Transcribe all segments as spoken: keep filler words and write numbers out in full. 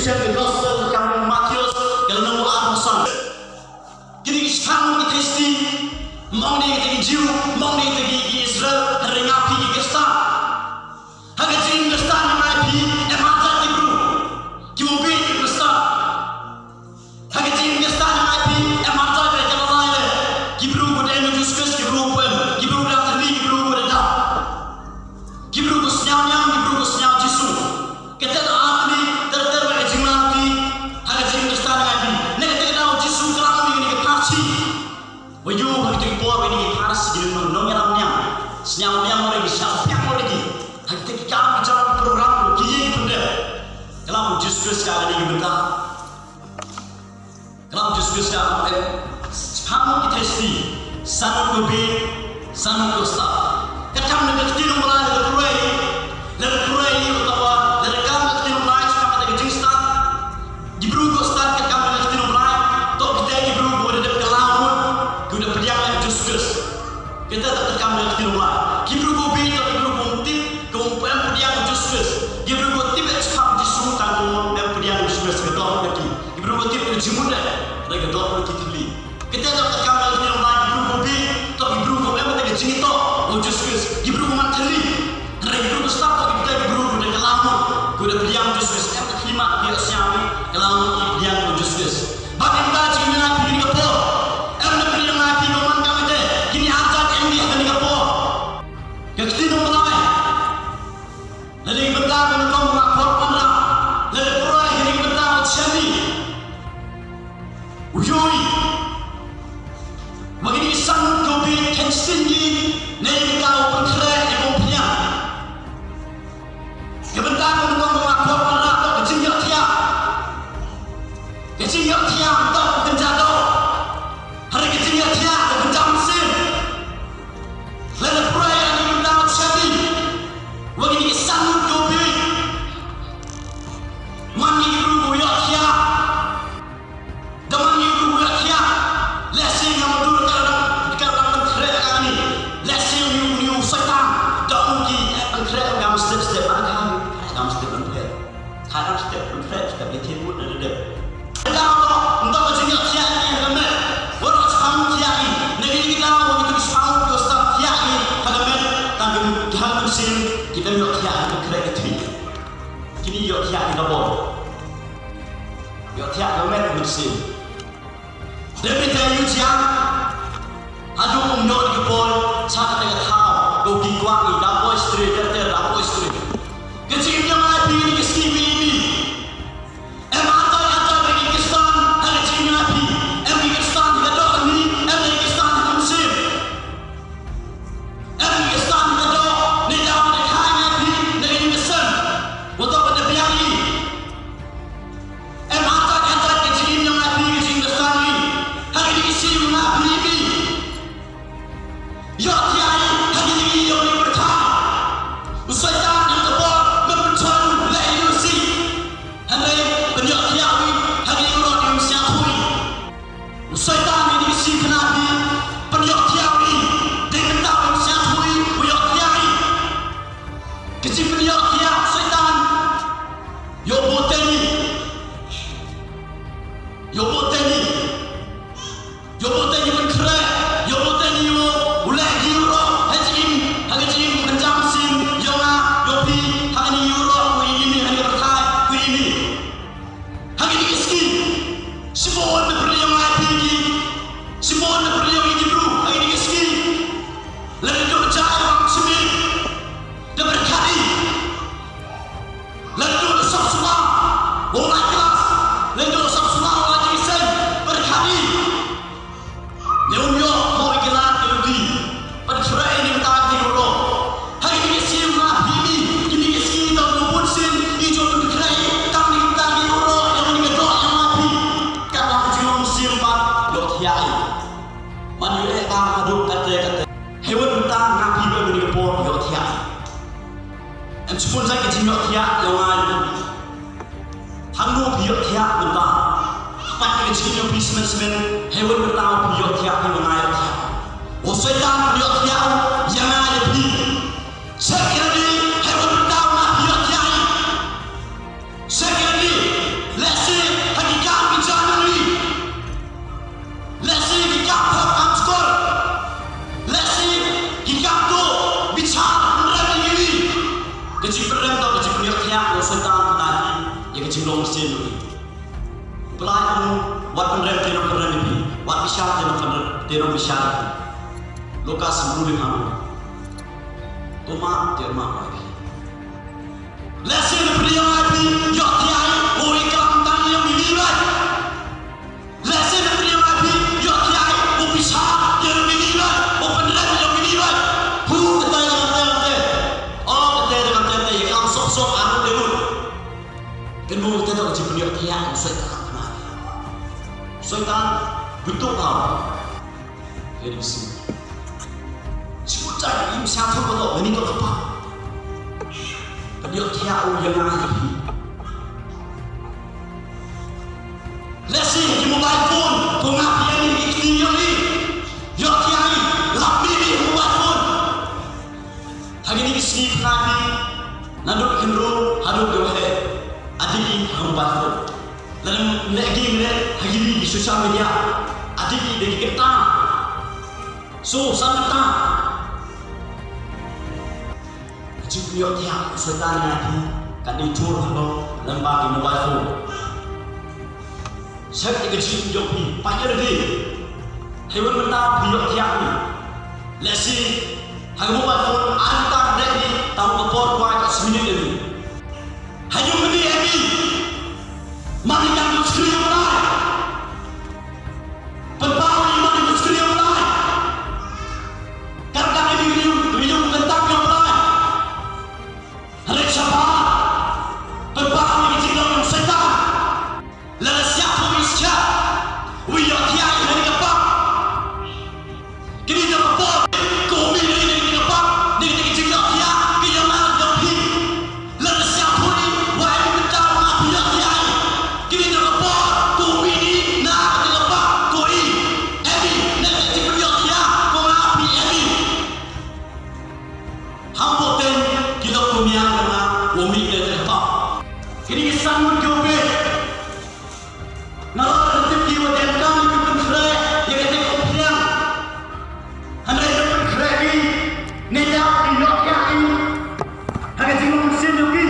Ka Gospel ka Mathaïos, ka lynnong arphew san. Kine ki shipang ki theisotti, mo ngi kita ki Jiw, mo ngi kita ki, ki Israel, hynrei nga phi ki Khristan. Ha ka jingïakhun Khristan nga phi, em hajar ki briew kiba bieit ki Khristan. Ha ka jingïakhun Khristan nga phi, em hajar ki briew kiba don ha u Jisu Khrist, ki briew kiba em, ki briew kiba da thylli, ki briew kiba da dap. Ki briew kiba sngewniam, ki briew kiba sngew Jisu. Kata ka artylli ter ter ba ka jingïalang ki ha ka jingïalang Khristan nga phi. Na kata ka daw u Jisu u kren ïa kane ka pharshi. Ba ïoh ha kata ka por kine ki pharshi ki nongïalam niam, sngewniam ïa ki, sngewpiang ïa ki. Ha kata ki kam ki jam program ki ïa ki pyndep. Ka lam u Jisu Khrist ka kane ka bynta. Ka lam u Jisu Khrist ka ong, shipang ki theisotti, san ngut kiba bieit, san ngut kiba stad. Ka kam na ka ktien U Blei, la pule, la pule ïa uta uba la kam ka ktien U Blei shaphang kata ka jingstad. Ki briew kiba stad ka kam na ka ktien U Blei, to kita ki briew kiba da dep kylla ngut, kiba da pdiang ïa u Jisu Khrist. Kita to ka kam na ka ktien U Blei. Ki briew kiba bieit to ki briew kiba tip, kiba ym pdiang ïa u Jisu Khrist. Ki briew kiba tip ïa ka jingstad u Jisu, tang kiba ym pdiang ïa u Jisu Khrist, ka dor na ki. Ki briew kiba tip ïa ka jingmut, hynrei ka dor na ki thylli. Kita to ka kam na ka ktien U Blei, ki briew kiba bieit to ki briew kiba em ïa ka jingïatoh ïa u Jisu Khrist. Ki briew kiba man thylli. Hynrei ki briew kiba stad to kita ki briew kiba da kylla ngut, kiba da pdiang ïa u Jisu Khrist, em ka khlieh, ki ïohsngew, kylla ngut, ki pdiang ïa u Jisu Khrist. Bad ynda jingmut ïa phi kane ka por, em na phi ïa nga phi ba man ka mynta, kine artat em ïa kane ka por. Ka ktien U Blei. Lada ka bynta ka nyngkong ba nga khot wanrah, lada pura ïa ka bynta ka shani. U ïohi ba kine ki san ngut kiba bieit kan shisien ki, ne ka bynta u pynkhreh ïa ka umphniang. Ka bynta ka nyngkong ba nga khot wanrah to ka jingïohthiah. Ka jingïohthiah to ka kynja doh. Hynrei ka jingïohthiah ka kynja mynsiem. Lada pura ïa ka bynta ka shani. Wa kine ki san ngut kiba bieit. Man ngi ki briew kiba ïohthiah. Da man ngi ki briew kiba ïohthiah. Lehse ngam dur ka dang, ka dang pynkhreh ïa ngi. Lehse uni, uni u Soitan. Da ong ki, eh, pynkhreh ïa nga step step, ah, ka, ka step pynkhreh. Ka dang step pynkhreh, step ïa ki mut na dep. Ynda to, ynda ka jingïohthiah ngi ha ka met. Waroh shipang thiah ngi. Na kine ki daw, wa kito ki shipang kiba stad thiah ngi ha ka met. Tang ki ha ka mynsiem, ki dang ïohthiah, ki pynkhreh, ki thiah. Kine ïohthiah ki da bor. Ïohthiah ka met mynsiem. Dei te ïa u Jiang. Haduh um ïoh ka por, sa kata ka thaw, ko ki kwah ngi da poi stri, ter ter da poi stri. Ka jingim ïa nga phi ni ka sngi wi ni. Em atai atai ba ki Khristan, ha ka jingim ïa nga phi. Em ki Khristan ha ka doh ni, em ki Khristan ha ka mynsiem. Em ki Khristan ha ka doh, ne da ba da kha ïa nga phi, ne ka jingim ka sem. Wa to ba da biang ngi. Em hatat hatat ka jingim jong nga phi ka jingim Khristan ngi. Ha kine ki sngi nga phi phi. Ïohthiah ha kine ki ïoh ki pyrthei. U Soitan ha ka por me pynshoi u leh ïa u si. Hynrei pynïohthiah u ha ki ïuhroh ki mynsiem thui. U Soitan ha kine ki sngi khynnah phi pynïohthiah u. Dei kynta u mynsiem thui u ïohthiah. Ka jingpynïohthiah u Soitan. Ïoh bud teng ngi. Ïoh bud teng ngi. Ïoh bud teng ngi ban khreh. Ïoh bud teng ngi u, u leh ki ïuhroh ha jingim, ha ka jingim kynja mynsiem. Ïoh nga, ïoh phi, ha kane ïuhroh, u ïa ngi, ha kane pyrthei, u ïa ngi. Ha kine ki sngi. Shibun na pyrshah ïa nga phi ki. Shibun na pyrshah ïa ki bru, ha kine ki sngi. Lada dei jai bam shimi. Da pyrkhat i. Lada dei sop suma, u lai klas, lada dei sop suma, u lai jingïaseng, pyrkhat i. Ne um ïoh, mo i kila, i ludi. Pyrkhat i ni mynta ki ïuhroh. Ha kine ki sngi ma hi ni, kine ki sngi da u bun sien, i jong u pyrkhat i, tang ni mynta ki ïuhroh, ïa ni ka doh, ïa ma phi. Ka dang jingim sien pat, ïohthiah i. Man ïoh eh ka haduh kate kate. Hei wan mynta nga phi ba kane ka por ïohthiah. Em shibun jait ka jingïohthiah ïa nga ïa phi. Hangno phi ïohthiah mynta? Pat ka jingïohthiah phi smen smen, hei wan mynta phi ïohthiah phi ba nga ïohthiah. U Soitan ïohthiah ïa nga ïa phi. Secretly, hei wan mynta nga phi ïohthiah. Secretly, Jinglong mynsiem jong ngi. U Blei u ong, wat pynrem te ngan pynrem ïa phi, wat bishar te ngan pynrem, te ngan bishar ïa phi. Lukas hynriew hynñiew. To map te map ïa phi. Lehse na pyrshah ïa phi, ïoh thiah ïa u, i klam tang ïa u mini bad. Lehse na pyrshah ïa phi, ïoh thiah ïa u, bishar ïa u mini bad, u pynrem ïa u mini bad. Hu kata ïa kata ïa kata. O kata ïa kata ïa kata, ïa klam sop sop arngut de mut. Kynmaw te dei ka jingpynïohthiah u Soitan. Soitan betul tau. Ïa dei bisi. Shu jai im sha thuk ba dok, ini ko apa. Pynïohthiah u ïa nga ïa phi. Lehse ki mobile phone, ko nga phi ani ki kti ïa ni. Ïohthiah i, lap ni ni mobile phone. Ha kine ki sngi phi, naduh ki khynroo haduh ki waheh, adih ki ha mobile phone. Lada leh ki leh ha kine ki social media, adih ki da ki kynta. So, san kynta. Ka jingpynïohthiah u Soitan ïa phi, ka dei jur halor lyngba ki mobile phone. Shet ïa ka jingim jong phi, peit ïa lade. Hynrei mynta phi ïohthiah phi. Lehse ha ka mobile phone, ar kynta ka dei phi, tang ka por kwai ka sminit ïa phi. Ha ïing mane ïa phi. Mane ïa ka screen u Blei. Pynpaw ïa mane ïa ka screen u Blei. Kata ka ïing, ïing kynta ka Blei. Hynrei shabar, pynpaw ïa ka jinglong jong Soitan. Lada sngewthuh ïa sngewthuh, u ïohthiah ïa kane ka pop. Kane ka pop, ko mih ïa kane ka pop, ïa kane ka jingïohthiah, ka ïoh ma ïoh phi. Lada sngewthuh ïa, wa ïa mynta ma phi ïohthiah ïa. Kane ka pop, ko mih ïa na kane ka pop, ko i, em i, na kane ka jingïohthiah, ko ma phi em i. Hangno te ki lok kumne ïa nga, u mih ïa ka pop. Kine ki san ngut kiba bieit. Nalor ka tip ki ba donkam ki pynkhreh ïa kata ka umphniang. Hynrei ki pynkhreh ki, ne ïa ki ïohthiah ki. Ha ka jinglong mynsiem jong ki.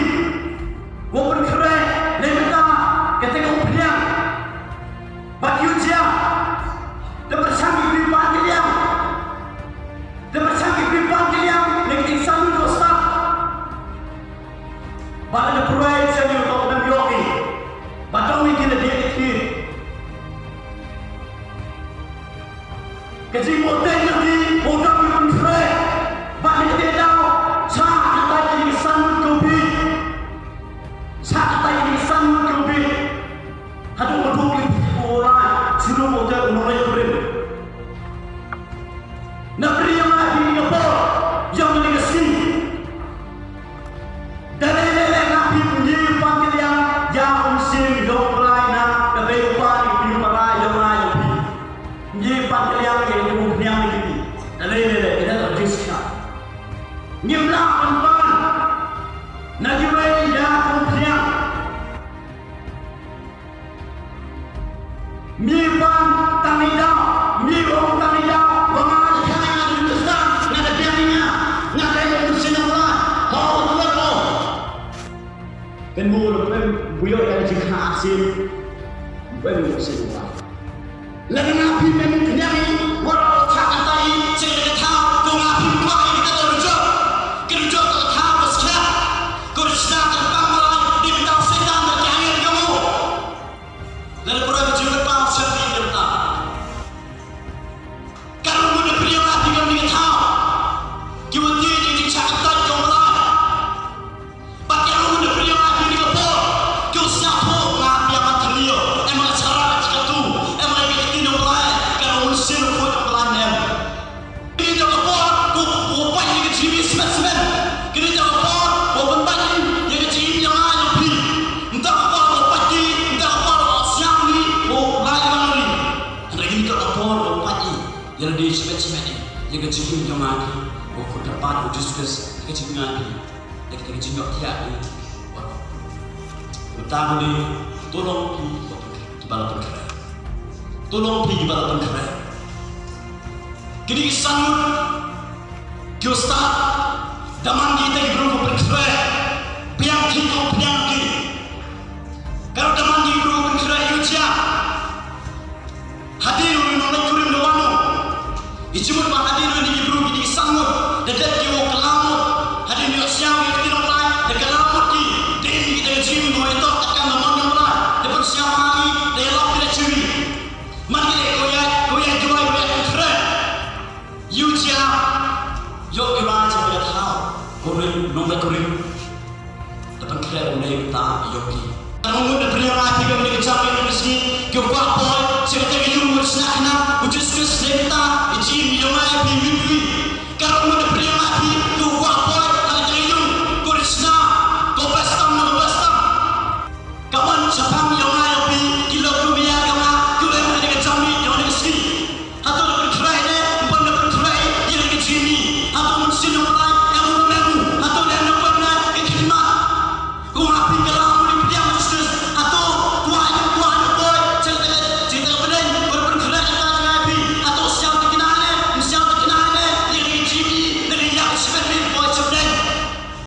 Ko pynkhreh, ne mynta, kata ka umphniang. Bad ïoh jia. Te pyrshang ki briew ban ki liang. Te pyrshang ki briew ban ki liang, ne ki jingsan ngut u stad. Ba la pyrshang ïa u tok nam ïoh ki. Ba dang ïa ki la dei ki. Ka jingmut te ïa ki, u dang ïa pynkhreh. Ba ni te dau, sa ka tai ki san ngut u bi. Sa ka tai ki san ngut u bi. Haduh ba duk ki phi ko lai, shu duk ko te u nongleit kurim. Na pyrshang ïa phi ka por, ïa kane ka sngi. Da lei lei lei na phi pynïaid pan ki liang, ïa um sim ïa u Trai na, da bei u pan ki phi u Trai ïa nga ïa phi. Pynïaid pan ki liang ïa u pynïaid ki phi. Da lei lei lei, da lei lei. Ngim lah ban pan. Na kiwei ïa u pynïaid. Me pan tang ïa u, me ong tang ïa u, wa nga ïa nga ïa u Khristan, nga da biang ïa nga, nga da ïa u Mynsiem Bakhuid, ha u Trai u. Pynmut pynmut ïa ka jingkha arsien, pynmut sien u. Lada nga phi men kynjang ïa, wa ra u chak kata ïa, sien ka thaw, ko nga phi kwah ïa ka ta rujok, ka rujok ka thaw ka skhem, ko rujok ka pang wa, di mynta u Soitan da ka angel ka mo. Lada pura ka jingkyrpad sha phi ka rta. Ka ruh ngut da pynïaid ïa phi kane ka thaw. Ki wan tied ïa ki jingshah kyntait jong u Blei. Bad ka ruh ngut da pynïaid ïa phi kane ka por. Ki wan sngewthuh nga phi ïa ka thliew. Em nga sharap ka katu. Em nga ka ktien jong u Blei. Ka ruh ngut sngewthuh jong u Blei ne em. Kane ka por, ko, ko pait ïa ka jingim smet smet. Kane ka por, ko pynpait ïa ka jingim jong nga jong phi. Mynta ka por, ko pait ïa, mynta ka por, ko siang ni, ko lai lang ni. Hynrei kane ka por, ko pait ïa, ïa lade smet smet ïa, ïa ka jingim jong nga phi. Ko kyrpad ïa u Jisu Khrist, ïa ka jingim jong nga phi. Ïa ka jingïohthiah ïa. Mynta ka dei, to long phi, kiba la pynkhreh. To long phi kiba la pynkhreh. Kine ki san ngut ki u stad, da man kita ki briew ki pynkhreh, biang ki, ko biang ki. Jingmut ba